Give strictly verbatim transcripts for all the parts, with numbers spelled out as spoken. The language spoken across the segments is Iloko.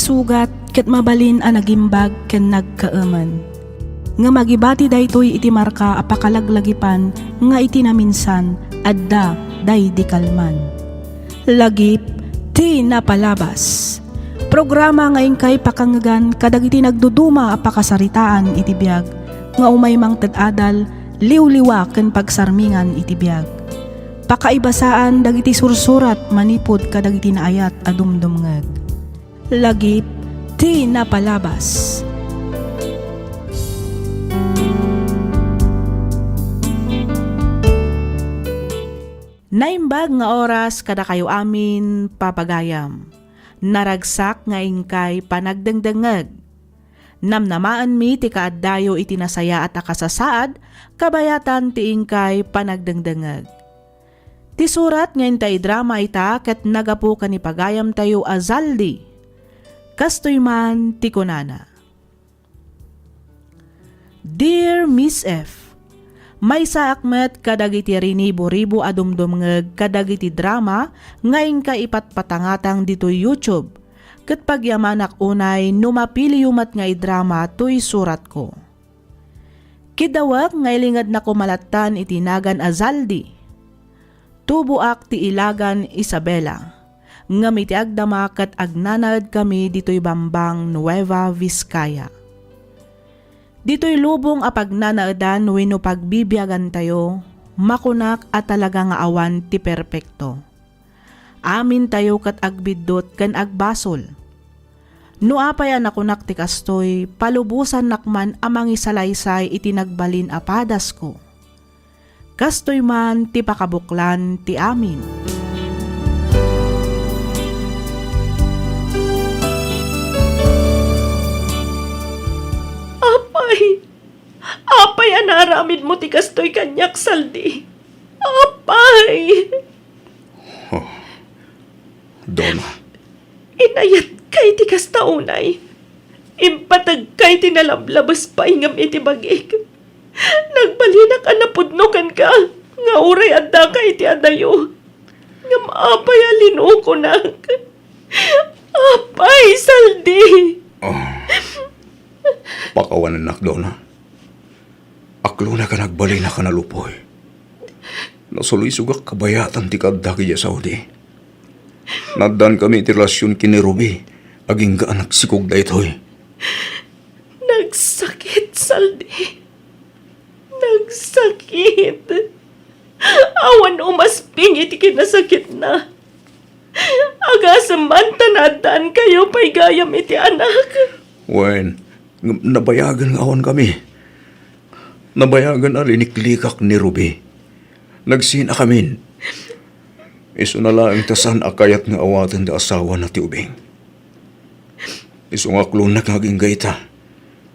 sugat ket mabalin a nagimbag ken nagkaemen. Ngem agibati daytoy iti marka a pakalaglagipan nga iti naminsan adda daydi kalman. Lagip ti napalabas. Programa nga inkay pakangegan kadagiti nagduduma a pakasaritaan iti biag nga umay mangted adal, liwliwa ken pagsarmingan iti biag. Pakaibasaan dagiti sursurat manipud kadagiti naayat a dumdumngeg. Lagip ti napalabas. Naimbag nga oras kadakayo amin, papagayam. Naragsak nga inkay panagdengdengngeg. Namnamaenmi ti kaaddayo iti nasayaat a kasasaad, kabayatan ti inkay panagdengdengngeg. Ti surat nga inta idrama ita ket nagapu ken ni pagayamtayo a Zaldi. Kastoy man ti kunana. Dear Miss F, maysaak met kadagiti rinibo-ribo a dumdumngeg kadagiti drama nga inka ipatpatangatang ditoy YouTube, ket pagyamanak unay no mapiliyo met nga idrama toy suratko. Kiddawek nga ilingedna koma lattan iti nagan a Zaldi. Tuboak ti ilagan Isabela, ngem iti agdama ket agnanaedkami ditoy Bambang, Nueva Vizcaya. Ditoy lubong a pagnanaedan wenno pagbibiagantayo, makunak a talaga nga awan ti perpekto. Amintayo ket agbiddut ken agbasol. No apay a nakunak ti kastoy, palubosannak man a mangisalaysay iti nagbalin a padasko. Kastoy man ti pakabuklan ti amin. Apay, apay a naaramidmo ti kastoy kaniak, Saldi? Apay! Oh, Dona. Inayatka iti kasta unay. Impategka iti nalablabes pay ngem iti bagik. Nagbalinak a napudno kenka nga uray addaka iti adayo. Ngem apay a linukonak? Apay, Saldi! Oh. Pakawanennak, Dona. Aklonak a nagbalinak a nalupoy. Nasuloysogak kabayatan ti kaaddak idiay Saudi. Naaddaankami iti relasion ken ni Ruby, agingga a nagsikog daytoy. Nagsakit, Saldi. Nagsakit. Awan umasping iti kinasakitna. Agasem man ta naaddaankayo pay gayam iti anak. Wen, ngem nabayagen nga awankami. Nabayagen a liniklikak ni Ruby. Nagsinakamin. Isuna laeng ta saan a kayat nga awaten ti asawana ti ubing. Isu nga aklonak nga agingga ita,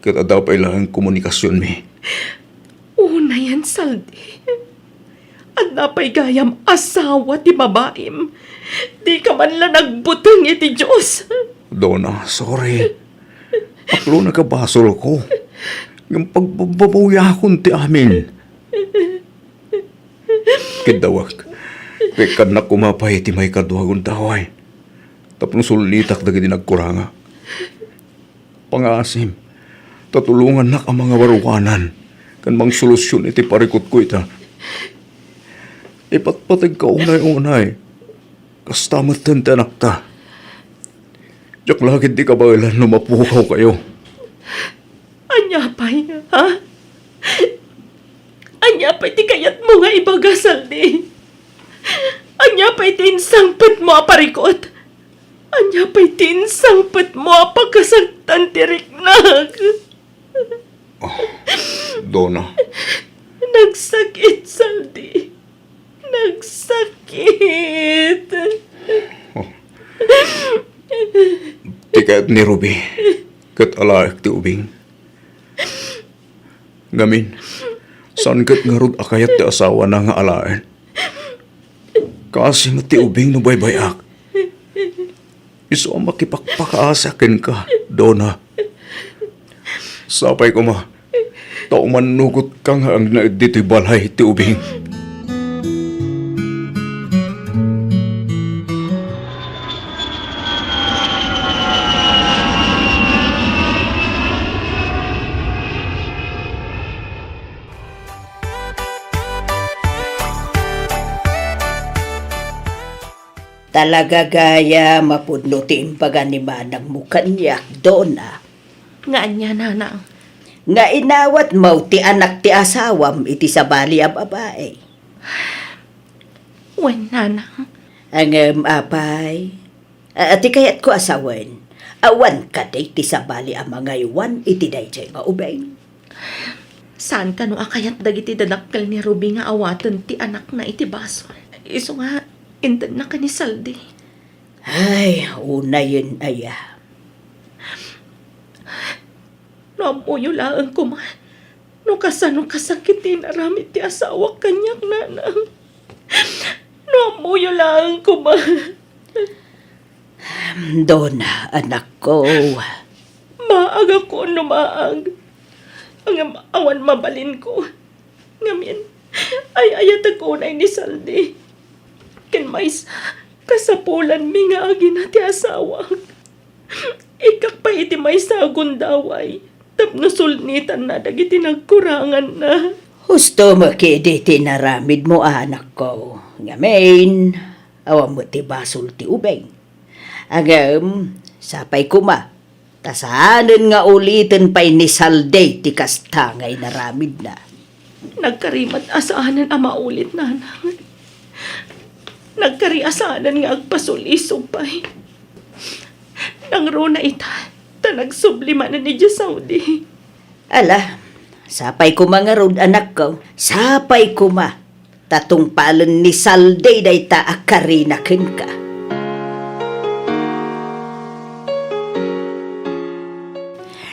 ket adda pay laeng komunikasionmi. Unayen, Saldi. Adda pay gayam asawa ti babaim. Dika man la nagbuteng iti Dios. Dona, sorry. Aklonak a basolko. Ngem pagbababuyakon ti amin. Kiddawek, ta ikkannak koma pay ti maikadua a gundaway tapno sullitak dagiti nagkuranga. Pangaasim, ta tulongannak a mangawaruanan ken mangsolusion iti parikutko ita. Ipatpategka unay-unay, kasta metten ti anakta. Diak la ketdi kabaelan no mapukawkayo. Ania pay, ha? Ania pay ti kayatmo nga ibaga, Saldi? Ania pay ti insangpetmo a parikut? Ania pay ti insangpetmo a pakasaktan ti riknak? Oh, Dona. Nagsakit, Saldi. Nagsakit. Oh. Ti kayat ni Ruby, ket alaek ti ubing. Ngamin, saan ket ngarud a kayat ti asawana nga alaen? Kaasi met ti ubing no baybay-ak. Isu a makipakpakaasiak kenka, Dona. Sapay koma, ta umannugotka nga agnaed ditoy balay ti ubing. Talaga gayam a pudno ti imbaga ni manangmo kaniak, Dona. Nga ania, Nanang? Nga inawatmo ti anak ti asawam iti sabali a babai. Wen, Nanang. Ngem, apay, a-, ti kayatko a sawen, awan kadi ti sabali a mangaywan iti daydiay nga ubing? Saan kano a kayat dagiti dadakkel ni Ruby nga awaten ti anakna iti basol? Isu nga, intedna ken ni Saldi. Ay, unayen aya. No ammoyo laeng koma no kasano kasakit ti inaramid ti asawak kaniak, Nanang. No ammoyo laeng koma. Dona, anakko. Maag ako no maag. Ngem awan mabalinko. Ngamin, ay-ayatek unay ni Saldi. Ken maysa, kasapulanmi nga agina ti asawak. Ikkak pay iti maysa a gundaway tapno sulnitanna dagiti nagkuranganna. Husto met kadi ti inaramidmo, anakko. Ngamin, awan met ti basol ti ubing. Ngem, sapay koma, ta saanen nga uliten pay ni Saldi ti kasta nga inaramidna. Nagkari met a saanen a maulit, Nanang. Nagkari a saanen nga agpasulisog pay. Nangruna ita, ta nagsubli manen idiay Saudi. Ala, sapay koma ngarud, anakko. Sapay koma. Ta tungpalen ni Saldi dayta a karina kenka.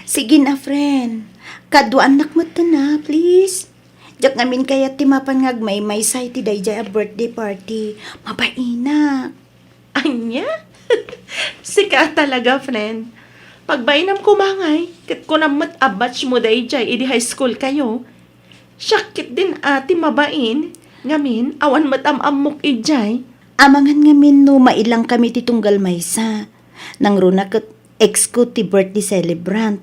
Sige na, friend. Kaduaannak metten a, please. Diak ngamin kayat ti mapan nga agmaymaysa iti daydiay a birthday party. Mabainak. Ania? Sika talaga, friend. Pagbainam koma ngay, ket kunam met a batch mo daydiay idi high school kayo. Siak ketdin a ti mabain, ngamin, awan met am-ammok idiay. Amangan ngamin no mailangkami ti tunggal maysa. Nangruna ket ex ko ti birthday celebrant.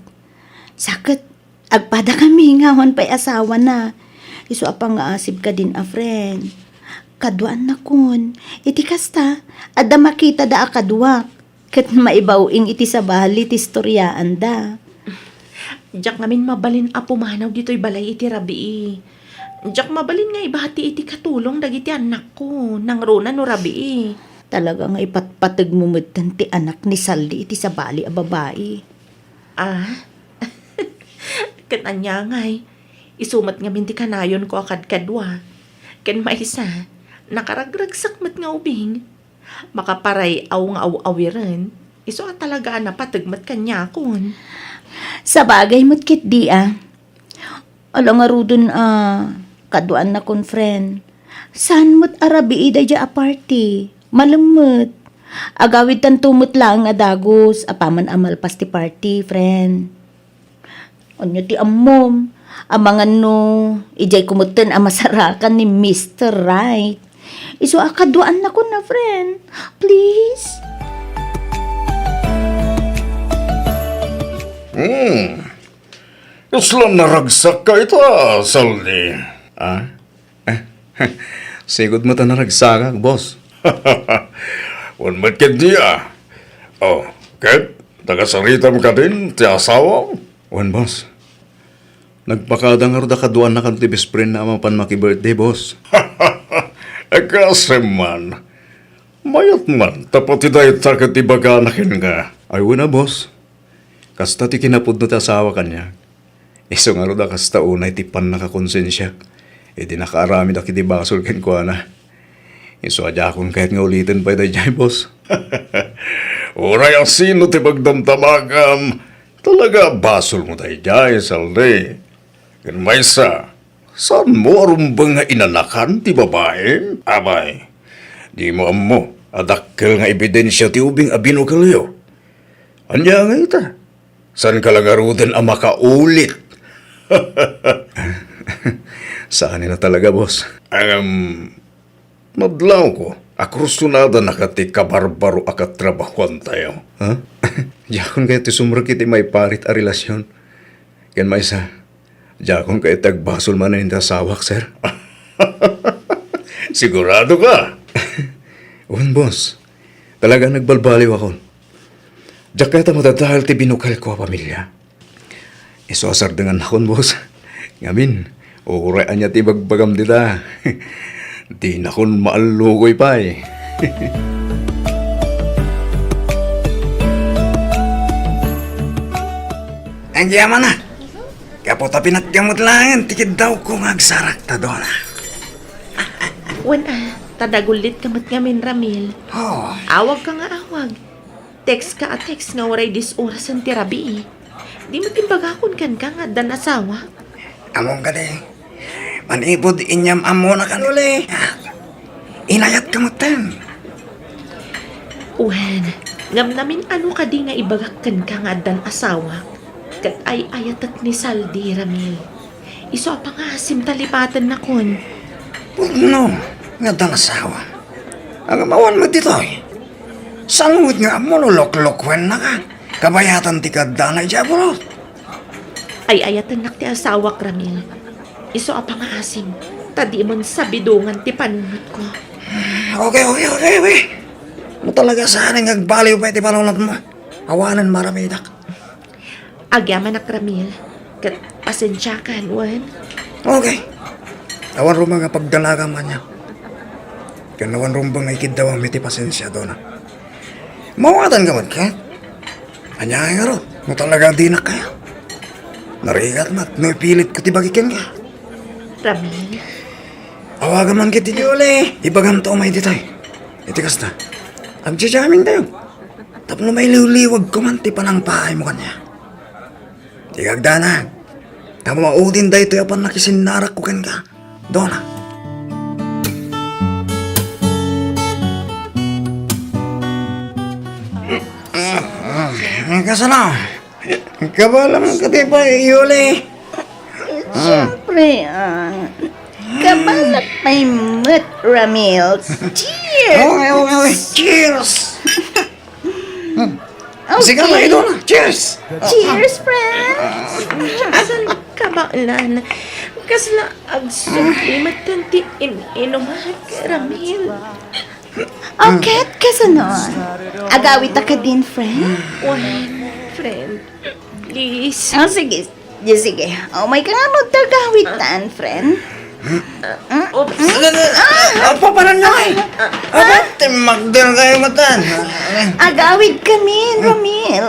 Sa ket, agpadakami nga awan pay asawana. Isu a pangngaasibka din a friend. Kaduaannakon. Iti kasta, adda makitada a kaduak. Ket maibaw-ing iti sabali ti istoryaanda. Diak ngamin mabalin a pumanaw ditoy balay iti rabii. Diak mabalin nga ibati iti katulong dagiti annakko, nangruna no rabii. Talaga nga ipatpategmo metten ti anak ni Saldi iti sabali a babai. Ah? Ket ania ngay, isu met ngamin ti kanayonko a kadkadua. Ken maysa, nakaragragsak met nga ubing. Makaparay-aw nga aw-awiren, isu a talaga a napateg met kaniakon. Sabagay met ketdi a. Ala ngaruden a kaduaannakon, friend. Saan met a rabii daydiay a party? Malem met. Agawidtanto met laeng a dagus apaman a malpas ti party, friend. Ania ti ammom? Amangan no, idiay ko metten a masarakan ni Mister Right. Isu a kaduaannakon a friend. Please? Hmm. Kasla naragsakka ita, Saldi. Ah? Sigud met a naragsakak, boss. Wen met ketdi a. Oh, ket, nakasaritam kadin ti asawam? Wen, boss. Nagpakada ngarud a kaduaannak ti best friend na a mapan maki-birthday, boss. Kaasem man. Mayat man, ta pati dayta ket ibagana kenka. Ay, wen a, boss. Kasta ti kinapudno ti asawa kaniak. Isu ngarud a kasta unay ti pannakakonsensiak idi nakaaramidak iti basol kenkuana. Isu a diakon kayat nga uliten pay daydiay, boss. Uray a sino ti pagdamdamagam, talaga a basolmo daydiay, Saldi. Ken maysa, saanmo a rumbeng nga inanakan ti babaim? Abay, dimo ammo a dakkel nga ebidensia ti ubing a binukelyo. Ania ngay ita? Saanka la ngaruden a makaulit? Saanen a talaga, boss. Ngem, nadlawko a kursonadanaka ti kabarbaro a katrabahuantayo. Ha? Diakon kayat ti sumrek iti maiparit a relasyon. Ken maysa, diakon kayat ti agbasol manen iti asawak, sir. Siguradoka? Wen, boss. Talaga nagbalbaliwakon. Diak kayat a madadael ti binukelko a pamilia. Isu a sardengannakon, boss. Ngamin, uray ania ti ibagbagam dita. Dinakon maallukoy pay. Agyamanak. Gapu ta pinatgamot laeng ti kiddawko nga agsarakta, Dona. Wen, ah, ta nagullitka met ngamin, Ramil. Oh. Awagka nga awag. Text ka a text nga uray dis orasen ti rabii. Di met imbagakon kenka nga addan asawa? Ammom kadi, manipud inyam-ammonak a nuli, inayatka metten. Wen, ngem namin-ano kadi nga ibagak kenka nga addan asawak, ket ay-ayatek ni Saldi, Ramil. Isu a pangasim ta lipatennak. Pudno nga addan asawa. Ngem awan met ditoy. Saan met nga ammo no loklokuennaka? Kabayatan ti kaddana idiay abroad. Ay-ayatennak ti asawak, Ramil. Isu a pangaasim, ta dimon sabidongan ti panunotko. Okay, okay, okay, okay. No talaga saan nga agbaliw pay ti panunotmo, awanen maramidak. Agyamanak, Ramil, ket pasensiakan, wen? Okay. Awan rumbeng nga pagdalagam kaniak. Ken awan rumbeng nga ikiddawam iti pasensia, Dona. Mawatanka met ket? Ania ngay ngarud, no talaga dinak kaya? Narigat met no ipilitko ti bagi kenka. Ramil. Awagam man ket ti Yoli. Ibagamto umay ditoy. Iti kasta, agjajamintayo. Tapno mailiwliwagko man ti panangpaaymo kaniak. Ti kagdanag, ta maudin daytoy a pannakisinnaragko kenka, Dona. Kasano? Kabaelam kadi pay, Yoli? Siyempre, ah. Kabaelak pay met, Ramil. Cheers! Okay, okay, okay. Cheers! Hmm. Okay. Sige, may Dona. Cheers! Cheers, friends! Saan kabaelan? Kasla agsubli met ti in-inumak, Ramil. O ket kasano? Agawidta kadin, friend? Wen, friend. Please. Ah, sige. Sige, sige. Umayka nga met ta agawidan, friend. Oops. Apo, paano nyo ay? Aba, timakdal kayo matan. Agawidkamin, Ramil.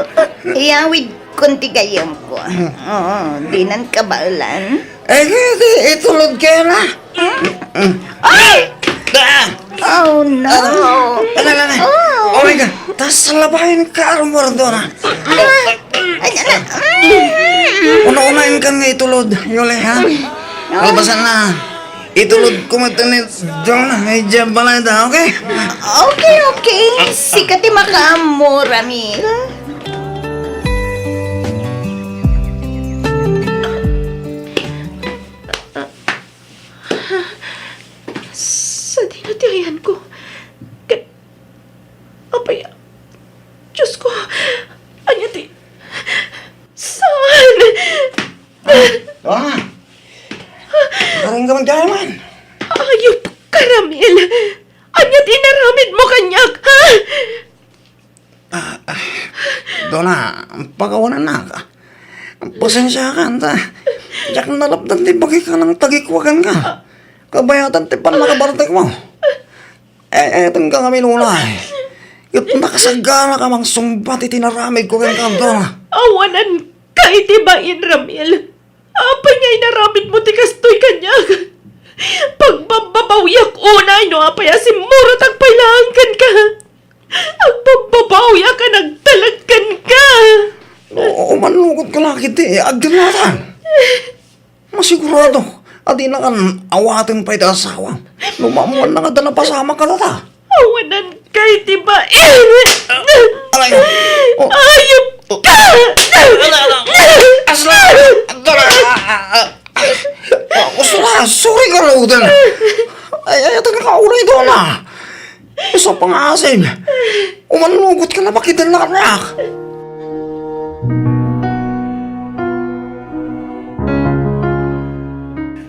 Iyawidkon ti gayamko. Oo, dinan kabaelan. Eh, di, itulod kayo na. Ay! Ah! Oh, no. Ano, ano, ano? Oh. Oh my God. Tas labayan ka, Armor, doon, ha? Ay, ay, ay. Una-unain ka nga itulod, Yoli, ha? No. Kalpasan na. Itulod ko met ni doon, ha? Medyo balay da, okay? Okay, okay. Sika ti makaammo, Ramil. Sadino ti ayanko? Ket, apay, Diosko, ania ti, saan? Ah, ah. Karing ka man, Diamond. Ayup ka, Ramil. Ania ti inaramidmo kaniak, ha? Ah, ah, Dona, pakawanannak. Pasensiakan ta. Diak nalapdan ti bagik a nangtagikua kenka. Kabayatan ti pannakabartekmo. Eh, etenka ngamin unay. Ket nakasaganaka a mangsungbat iti inaramidko kenka, Dona. Awanan ka iti bain, Ramil. Apay nga inaramidmo ti kastoy kaniak? Pagbabbabawiak unay no apay a simmurotak pay laeng kenka. Agbabbabawiak a nagtalek kenka. No, umannugotka la ket ti agdennatan. Masigurado a dinaka awaten pay ti asawam no maammoanna nga adda napasamak kadata. Awanan kay ti bain. Aray. Oh. Ayup ka! Ala, ala. Asla! Dora! Ah, ah, ah. Ah, sorry, sorry ka, Roden. Ay, ay, taga ka, uray, Dona. Isu a pangaasim. Umannugotka la ket ti narigat.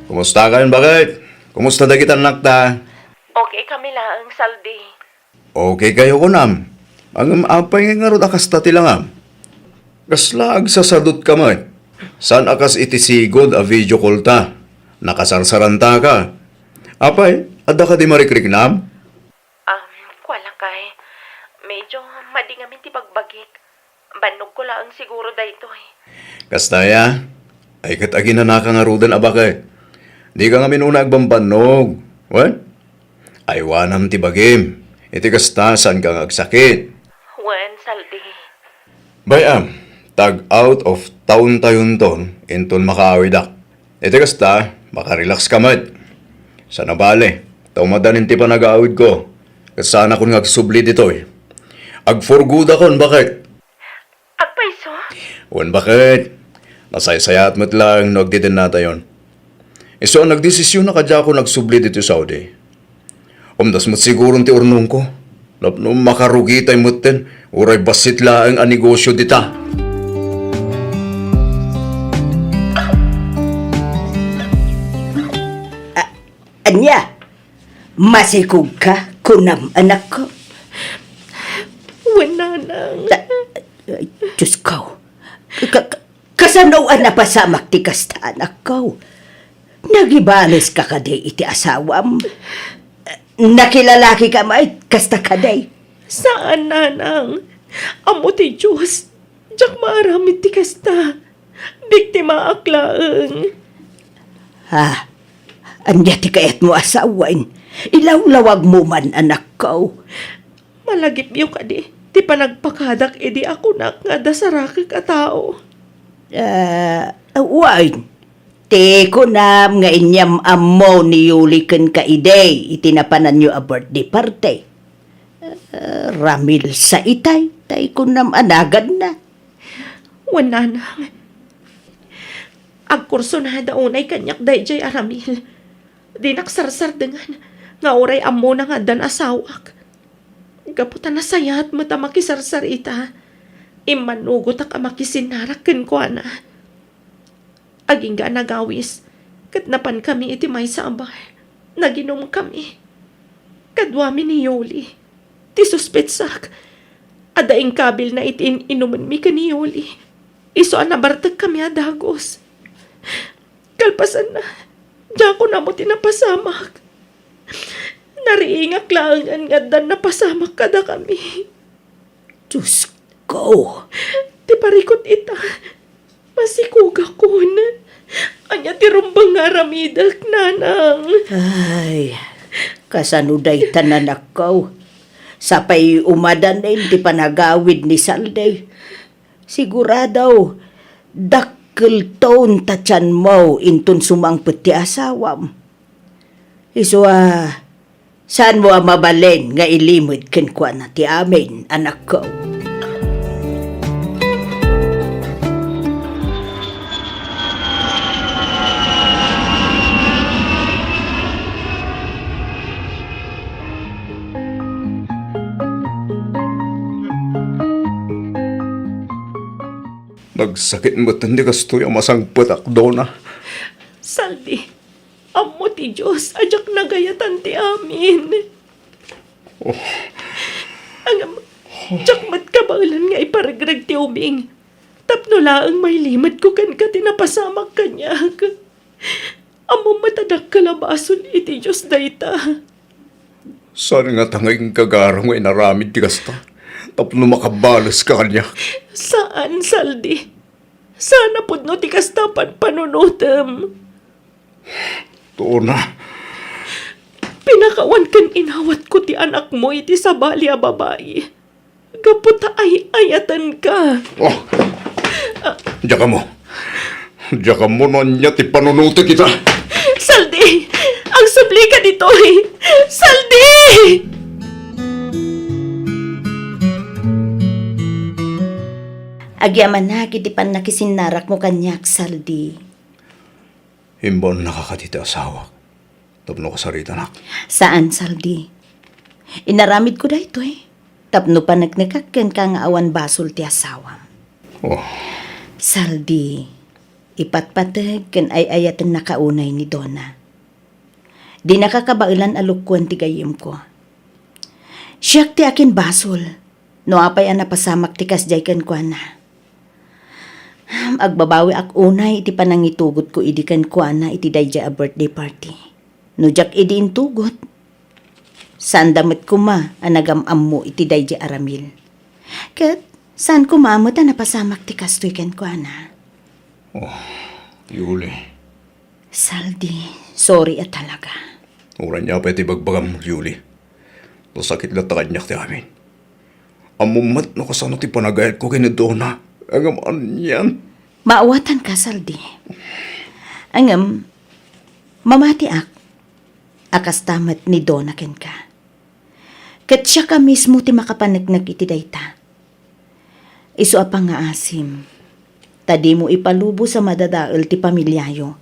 Kumusta kayon, baket? Kumusta dagiti annakta? Okay kami laeng, Saldi. Okay kayo, kunam? Ngem apay ngay ngarud a kasta ti langam? Kasla agsasadutka met? Saan a kas iti sigud a video call ta. Nakasarsarantaka. Apay, adda kadi marikriknam? Um, kua lakay. Medyo madi ngamin ti bagbagik. Bannogko laeng siguro daytoy. Kasta aya? Ay ket aginanaka ngaruden a baket. Dika ngamin unay agbambannog. Wen? Aywanam ti bagim. Iti kasta, saanka nga agsakit. Wen, Saldi. Bay-am, tag-out of town tayonton inton makaawidak. Iti kasta, makarelax ka met. Sana bale, ta umadanin ti panagaawidko. Ket saanakon nga agsubli ditoy. Agpurgodakon, baket. Agpayso? Wen, baket. Nasaysayaat met laeng no agdidennatayon. Isu a nagdesisiona kadiakon agsubli ditoy Saudi. Umdas met siguron ti urnongko. Tapno makarugitay metten, uray bassit laeng a negosyo dita. A-, ania? Masikogka, kunam, anakko? Wen, nanang. Ta-, ay, Diyos ko. Ka-, ka-, kasano a napasamak ti kasta, anakko? Nagibaleska kadi iti asawam? Nakilalakika met kasta kadi? Saan, nanang. Ammo ti Dios, diak maaramid ti kasta. Biktimaak laeng. Ha? Ania ti kayatmo a sawen? Ilawlawagmo man, anakko. Malagipyo kadi ti panagpakadak idi a kunak nga adda sarakek a tao? Ah, wen. Ti kunam nga inyam-ammo ni Yuli kenka idi iti napananyo a birthday party. Ah, Ramil sa itay, tay kunam a naganna. Wen, nanang. Agkursonada unay kaniak daydiay a Ramil. Dinak sarsardengan nga uray ammona nga addan asawak. Gapu ta nasayaat met a makisarsar ita, immanugotak a makisinnarak kenkuana. Agingga a nagawis, ket napankami iti maysa a bar. Naginumkami. Kaduami ni Yoli. Ti suspetsak, adda inkabilna iti in-inumenmi ken ni Yoli. Isu a nabartekkami a dagus. Kalpasanna, diakon ammo ti napasamak. Nariingak laengen nga addan napasamak kadakami. Diosko! Ti parikut ita, masikogakon. Ania ti rumbeng nga aramidek, nanang? Ay, kasano dayta, anakko? Sapay umadanen ti panagawid ni Saldi. Sigurado, dakkelton ta tianmo inton sumangpet ti asawam. Isu a, saanmo a mabalin nga ilimed kenkuana ti amin, anakko. Nagsakit met ti kastoy a masangpetak, Dona. Saldi, ammo ti Dios a diak nagayatan ti amin. Oh. Ngem, diak met kabaelan nga iparegreg ti ubing. Tapno laeng mailimedko kenka ti napasamak kaniak. Ammom met a dakkel a basol iti Dios dayta. Saan ngata nga inka garaw nga inaramid ti kasta tapno makabaleska kaniak? Saan, Saldi. Saan a pudno ti kasta a panpanunotem. Dona. Pinakawan ken inawatko ti anakmo iti sabali a babai. Gapu ta ay-ayatenka. Oh! Diak ammo. Diak ammo no ania ti panunotek ita. Saldi! Agsublika ditoy! Saldi! Agyamanak iti pannakisinnarako kaniak, Saldi. Imbaonnaka kadi ti asawak tapno kasaritanak? Saan, Saldi. Inaramidko daytoy tapno paneknekak kenka nga awan basol ti asawam. Oh. Saldi, ipatpateg ken ay-ayatennaka unay ni Dona. Dinaka kabaelan a lukkoen ti gayyemko. Siak ti akinbasol. No apay a napasamak ti kasdiay kenkuana? Agbabawiak unay iti panangitugotko idi kenkuana iti daydiay a birthday party. No diak idi intugot, saanda met koma a nagam-ammo iti daydiay a ramil. Ket saan koma met a napasamak ti kastoy kenkuana. Oh, Yuli. Saldi, sorry a talaga. Uray ania pay ti bagbagam, Yuli. Nasakit latta kaniak ti amin. Ammom met no kasano ti panagayatko ken ni Dona. Ngem anian? Maawatanka, Saldi. Ngem, mamatiak a kasta met ni Dona kenka. Ket siaka mismo ti makapaneknek iti dayta. Isu a pangngaasim, ta dimo ipalubos a madadael ti pamiliayo,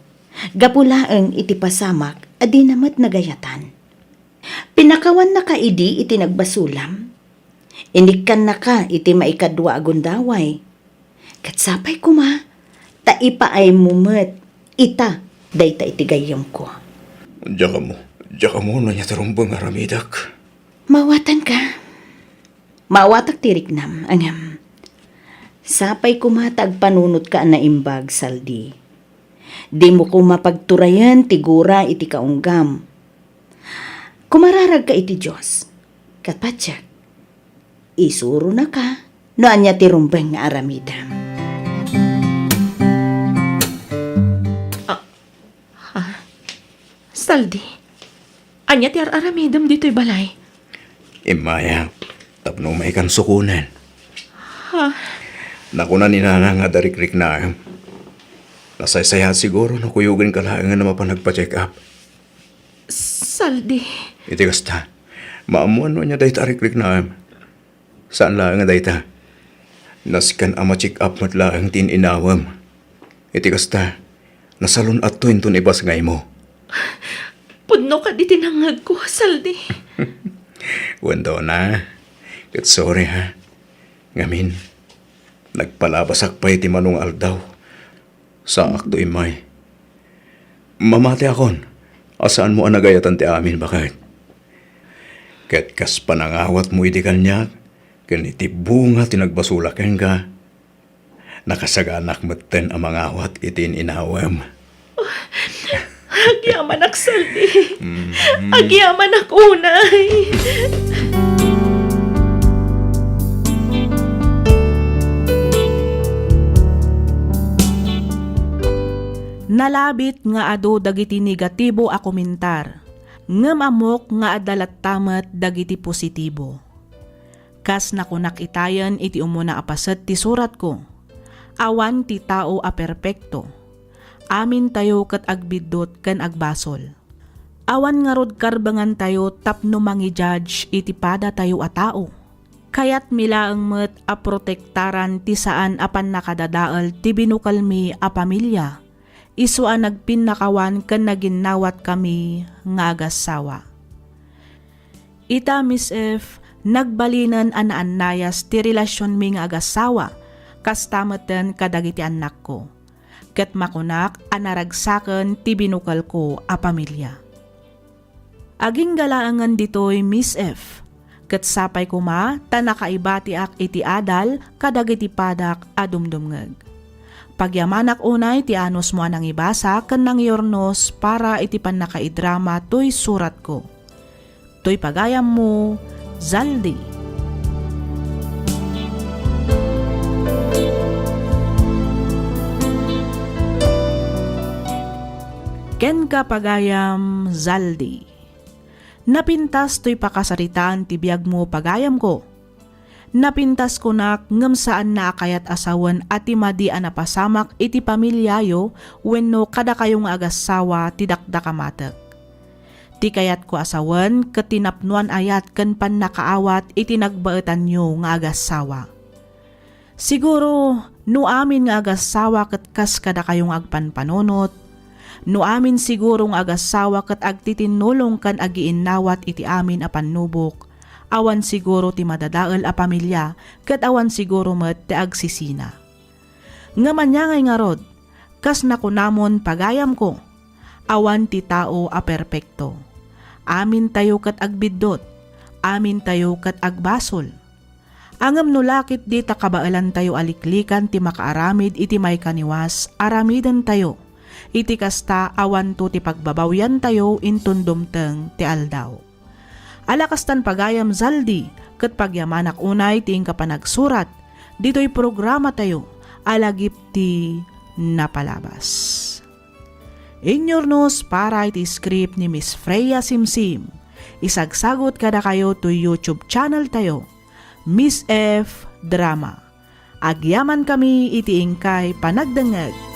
gapu laeng iti pasamak a dina met nagayatan. Pinakawannaka idi iti nagbasolam? Inikkannaka iti maikadua a gundaway. Ket sapay koma, ta ipaaymo met ita dayta iti gayyemko. Diak ammo, diak ammo no ania ti rumbeng nga aramidek. Maawatanka. Maawatak ti riknam, ngem sapay koma ta agpanunotka a naimbag, Saldi. Dimo koma pagturayen ti gura iti kaunggam. Kumararagka iti Dios. Ket patiek, isuronaka no ania ti rumbeng nga aramidem. Ah, ha? Saldi, ania ti ar-aramidem ditoy balay? Immayak, tapno umaykan sukonen. Ha? Nakuna ni Nana nga adda rikriknaem. Nasaysayaat siguro no kuyogenka laengen a mapan agpa-check up. Saldi. Iti kasta, maammoan no ania dayta a rikriknaem. Saan laeng a dayta. Nasken a ma-check up met laeng ti in-inawem. Iti kasta, nasalun-atto inton ibasngaymo. Pudno kadi ti nangngegko, Saldi. Wen, Dona, ket sorry, ha. Ngamin, nagpalabasak pay ti mano nga aldaw. Saakto immay. Mamatiakon a saanmo a nagayatan ti amin, baket. Ket kas panangawatmo idi kaniak, ken iti bunga ti nagbasolak kenka, nakasaganak metten a mangawat iti in-inawem. Agyamanak, Saldi. Mhm. Agyamanak unay. Nalabit nga adu dagiti negatibo a komentar, ngem ammok nga adda latta met dagiti positibo. Kas nakunak itayen iti umuna a paset ti suratko, awan ti tao a perpekto. Amintayo ket agbiddut ken agbasol. Awan ngarud karbengantayo tapno mangi-judge iti padatayo a tao. Kayatmi laeng met a protektaran ti saan a pannakadadael ti binukelmi a pamilia, isu a nagpinnakawan ken naginnawatkami nga agassawa. Ita, Miss F, nagbalinen a naannayas ti relasionmi nga agassawa, kasta metten kadagiti annakko. Ket makunak a naragsaken ti binukelko a pamilia. Agingga laengen ditoy, Miss F, ket sapay koma ta nakaibatiak iti adal kadagiti padak a dumdumngeg. Pagyamanak unay ti anusmo a nangibasa ken nangiurnos para iti pannakaidrama toy suratko. Toy pagayammo, Zaldi. Kenka, pagayam, Zaldi. Napintas toy pakasaritaan ti biagmo, pagayamko. Napintas kunak ngem saanna a kayat a sawen a ti madi a napasamak iti pamiliayo wenno kadakayo nga agassawa ti dakdakamatek. Ti kayatko a sawen ket ti napnoan ayat ken pannakaawat iti nagbaetanyo nga agassawa. Siguro, no amin nga agassawa ket kas kadakayo nga agpanpanunot, no amin siguro nga agassawa ket agtitinnulong ken agiinnawat iti amin a pannubok, awan siguro ti madadael a pamilia ket awan siguro met ti agsisina. Ngem ania ngay ngarud, kas nakunamon, pagayamko, awan ti tao a perpekto. Amintayo ket agbiddut, amintayo ket agbasol. Ngem no la ketdi ta kabaelantayo a liklikan ti makaaramid iti maikaniwas, aramidentayo. Iti kasta, awanto ti pagbabawyantayo inton dumteng ti aldaw. Ala kastan pagayam, Zaldi, ket pagyamanak unay ti inka panagsurat ditoy programatayo a Lagip ti Napalabas. Inyurnos para iti script ni Miss Freya Simsim. Isagsagut kadakayo toy YouTube channel tayo, Miss F Drama. Agyaman kami iti inkay panagdengngeg.